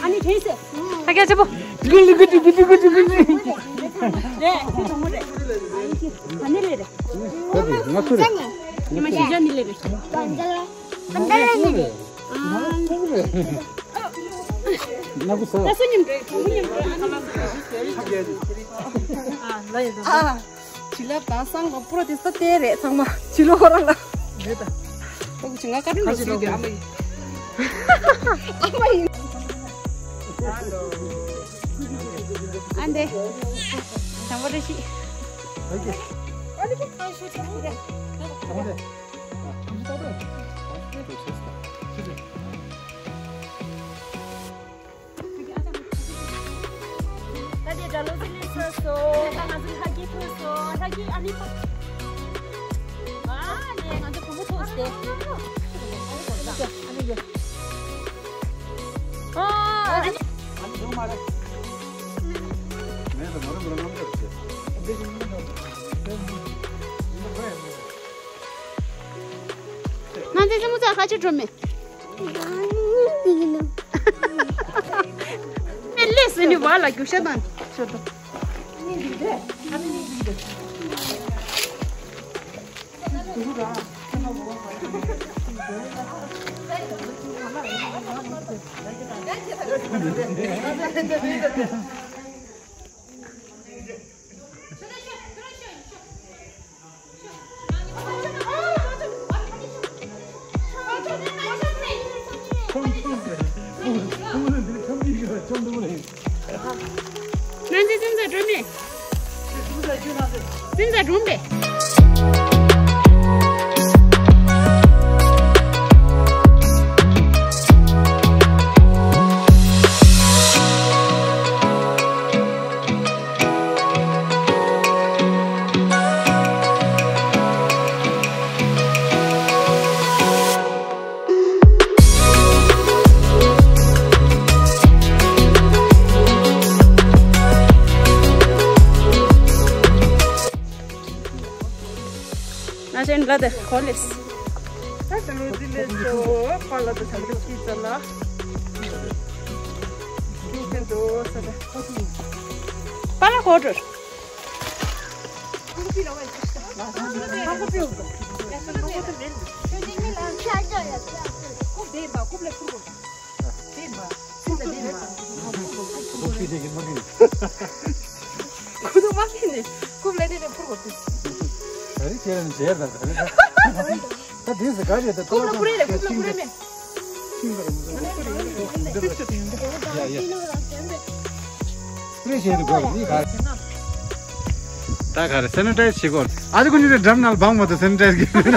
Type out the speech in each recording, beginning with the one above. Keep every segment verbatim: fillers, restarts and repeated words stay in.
ཨ་ནི་ཐེངས་སེ། ད་སྐད་ཆ་པོ། ལི་ལི་གུ་ཏི་གུ་ཏི་གུ་ཏི་གུ་ཏི། རེད། དེ་གྲོགས་མོ་རེད། ཨ་ནི་ཁྱེད་ད་ནི་ལེ་རེད། ང་ཚོ་རེད། ཉི་མ་ཞིག་ཅག་ནི་ལེ་རེད། ད་ནི་ལེ་རེད། ན་གུ་ས། ད་སུ་ཉིམ་རེད། གྲོགས་མོ་ཉིམ་རེད། ཨ་ལ་ཡོད། ཨ། བྱི་ལ་ད་སང་ལ་པུ་ར་དེ་ས་ཏེ་རེད་ཚང་མ་བྱི་ལ་ཧོ་ར་ལ། རེད་ད། ཨོ་ཅི་ང་ཀ་ཏི་ལོ་སུ་དེ་ཨ་མ་ཡིན། ཨ་མ་ཡིན། ཨ་འདེ། དང་པོ་རེ་ཤི། ཨ་ནི་ཁོ་ཁ་ཤོ་ཆ་ཁུ་རེད། ད་དེ་དྲ་ལོ་ཟི་ལི་སོ་སོ། ད་ང་ཚོ་ལྷ་སྐྱིད་ཐུག་སོ། ལྷ་སྐྱིད་ཨ་ནི་ཕ། ཨ་ནི་ང་ཚོ་བུ་མོ་ཐུག་སྟེ། ཨ་ནི། ཨ་ནི་ང་རང་ང་རང་ངམ་ཆག་ཆེ། ང་ཚོའི་སེམས་ཚ་ཁ་ཆུ་གྲོ་མེ། མེ་ལེ་སི་ནི་བ་ལ་རྒྱུ་ཤ་དང་ཤོ་དོ། ང་ཚོའི་ཙིན་ཙ་སྒྲོན་མེ། ཙིན་ཙ་སྒྲོན་མེ། ང་ཚོའི་ལ་དེ་ཁོ་ལེས། ད་ལྟ་ལོ་རྫི་ལས་སོ་པ་ལ་དེ་ཚང་མ་ཀི་ཙ་ལ། ཀི་ཙ་འགྲོ་ས་དེ། པ་ལ་ཁོ་འགྲོ། ད་ག་རེ་སེ་ནི་ཊའི་ཛི་བྱེད་དགོས། ཨ་ཅེ་ཀུན་ནི་འགྲམ་ནང་བང་མ་ཐུབ་སེ་ནི་ཊའི་ཛི་གི།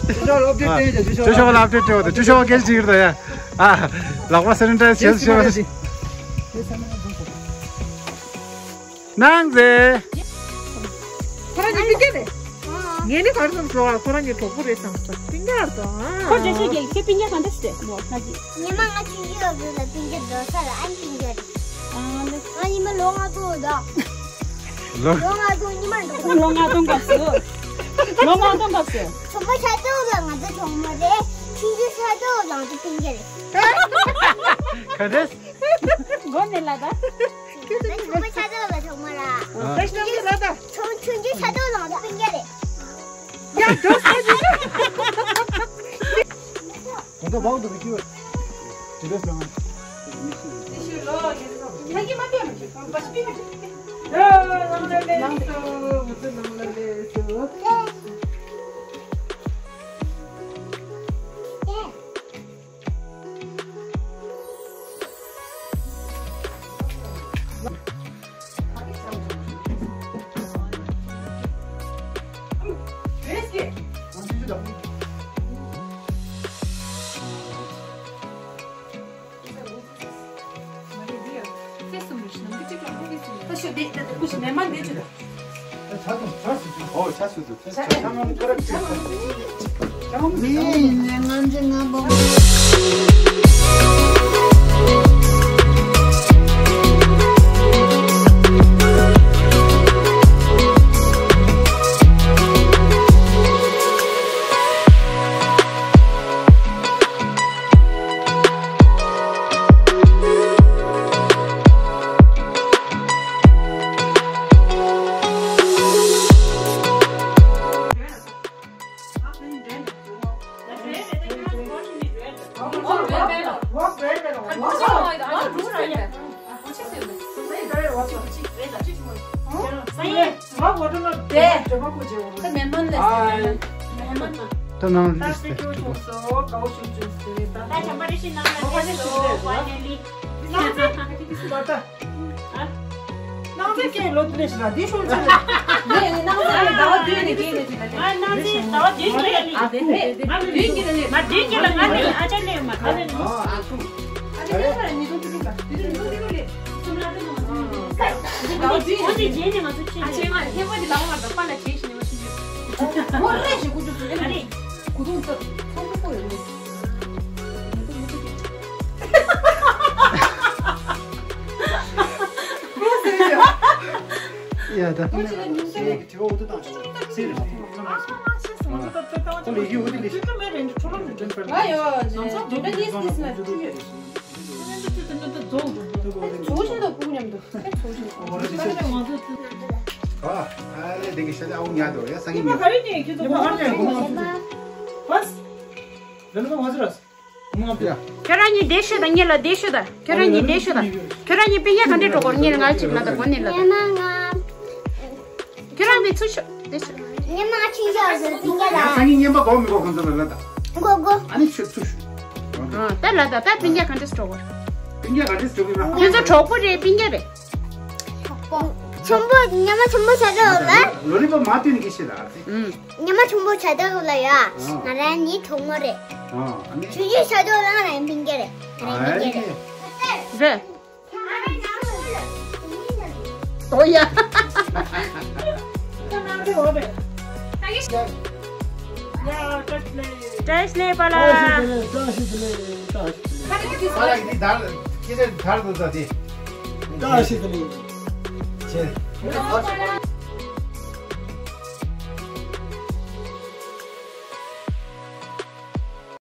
ཅུ་ཤོག་ལ་ཨབ་ཌེཊ་སྤྲད་ཡོད། ཅུ་ཤོག་ལ་ཨབ་ཌེཊ་སྤྲད་ཡོད། ཅུ་ཤོག་སྐད་ཅིག་ཡོད་ད་ཡ། ཨ། ལག་པ་སེ་ནི་ཊའི་ཛི་བྱེད་ཤོག་ཤོག་ལ། ནང་ཟེ། ཁོ་རང་གཉིས་སྤུན་ཀྱག་རེད། ངས་ནི་ག་རེ་བསམ་སོང་ཨ། ཁོ་རང་གཉིས་གྲོགས་པོ་རེད་བསམ་སོང་། སྤུན་ཀྱག་རེད་དོ་ཨ། ཁོ་འདྲ་ཤོད་ཀྱི་ཁྱེད་སྤུན་ཀྱག་གང་འདྲ་ཞིག་རེད་མོ་ང་གི། ཉི་མ་ང་ཆུང་ཆུང་ཡོད་དུས་ལ་སྤུན་ཀྱག་འགྲོ་ས་ལ་ཨ་ནི་སྤུན་ཀྱག་རེད། ཨ་ནི། ང་ཉི་མ་ལོ་ལྔ་དྲུག་ཡོད་དོ། ལོ། ལོ་ལྔ་དྲུག་ཉི་མ་འགྲོ། ལོ་ལྔ་དྲུག་སྐབས་སུ། ལོ་ལྔ་དྲུག་སྐབས་སུ། གྲོགས་པོ་ཆ་ཚང་ལ་ང་ཚོ་གྲོགས་མོ་རེད། ཆུང་ཆུང་ཆ་ཚང་ལ་ང་ཚོ་སྤུན་ཀྱག་རེད། ག་འདྲ། མགོ་ནས་ལ་ད། ང་ཆུང་པོ་ཆ་ཚང་ལ་གྲོགས་མོ་ར། ཨ། ཆུང་ཆུང་ཆ་ཚང་ལ་ང་ཚོ་སྤུན་ཀྱག་རེད། ཡ་འགྲོ་ས་ཅི། ད་ལྟ་བང་དུ་བི་ཀི་བ། ཇི་འདྲ་སོང་། ད་ནང་ལིས་ཏེ། ནང་ཚན་གྱི་ལོ་དེ་ནས་ཞིག་ལ་འདི་ཤོར་ཆེ་ལ། ནང་ཚན་ཟླ་བ་བདུན་ནས་བརྒྱད་ནས་ཞིག་ལ། ང་ནང་ཚན་ཟླ་བ་བདུན་ནས་ལ་ལི། ང་བདུན་གྱི་ལ་ལི། ང་བདུན་གྱི་ལ་ང་ལི་ཨ་ཅག་ལི་མ་ད་ལི། ཨ་ཅག་ལི་ཁ་ཉིས་སྟོང་བཅུ་དྲུག་ལ་དེ་དུས་ཉི་སྟོང་བཅུ་དྲུག་ལི་གསུམ་ལ་ད་ནང་ཚན་ཟླ་བ་བདུན་ནས་བརྒྱད་ནས་ང་ཚོ་ཆེ། ཨ་ཅེ་ང་ཧེ་བ་དེ་ལ་བ་མ་ད་པ་ལ་ཆེ་ཞིག་ནས་བ་ཆེ་ཞིག་ངོ་རེ་ཞིག་ཀུ་ཅུ་སུ་ཨ་ནི་ཀུ་ཐུང་ཚ་ཚོང་པོ་ཡོད་ནི། ཡ་ད། ང་ཡོད། འདི་འདྲ་ནིས་ནིས་ན་ཆུ་ཡོད། ཚོགས་ཆེན་དུ་སྤུག་མཉམ་དུ། ཚོགས་ཆེན་དུ། ཨ་ལེ་དེ་གི་ཤ་ཨའུ་ཉལ་དོ་ཡ་ས་གི་ཉལ། ཁྱོད་རང་གཉིས་བསྡད་ཤོད་དང་། ངེད་ལ་བསྡད་ཤོད་དང་། ཁྱོད་རང་གཉིས་བསྡད་ཤོད་དང་། ཁྱོད་རང་གཉིས་སྤུན་ཀྱག་ག་འདྲས་འགྲོ་གོ་ངེད་ལ་ང་གཅིག་ལ་དང་གོ་ནི་ལ་དང་། ཁྱོད་རང་གཉིས་ཚུར་ཤོག་བསྡད་ཤོད། ཉི་མ་ཆུང་ཤོས་སུ་སྤུན་ཀྱག་ལ། ས་གཉིས་ཉན་པ་གོ་མི་གོ་གང་ཚོད་ལ་ལ་དང་། གོ་གོ། ཨ་ནི་ཁྱོད་ཚུར་ཤོག་ཨ་ད་ལ་དང་ད་སྤུན་ཀྱག་ག་འདྲས་འགྲོ་གོ། སྤུན་ཀྱག་ག་འདྲས་འགྲོ་གི་ན། ཁྱོད་ཚོ་གྲོགས་པོ་རེད་སྤུན་ཀྱག་རེད། ཆུང་པོ་ཉི་མ་ཆུང་པོ་ཆགས་འགྲོ་ལ། ལོ་ལི་པོ་མ་བཏོན་གི་ཤི་ལ། ཨུམ། ཉི་མ་ཆུང་པོ་ཆགས་འགྲོ་ལ་ཡ། ང་རང་ནི་གྲོགས་མོ་རེད། ཆུང་ཆུང་ཆགས་འགྲོ་ལ་ང་རང་སྤུན་ཀྱག་རེད། ང་རང་སྤུན་ཀྱག་རེད། རེད། ཨོ་ཡ། བཀྲ་ཤིས་བདེ་ལེགས་པཱ་ལགས། བཀྲ་ཤིས་བདེ་ལེགས། བཀྲ་ཤིས་བདེ་ལེགས། བཀྲ་ཤིས་བདེ་ལེགས། བཀྲ་ཤིས་བདེ་ལེགས། པཱ་ལགས་འདི་དར་ཁྱེད་ཚོས་དར་དུ་ད་དེ། བཀྲ་ཤིས་བདེ་ལེགས། བྱས།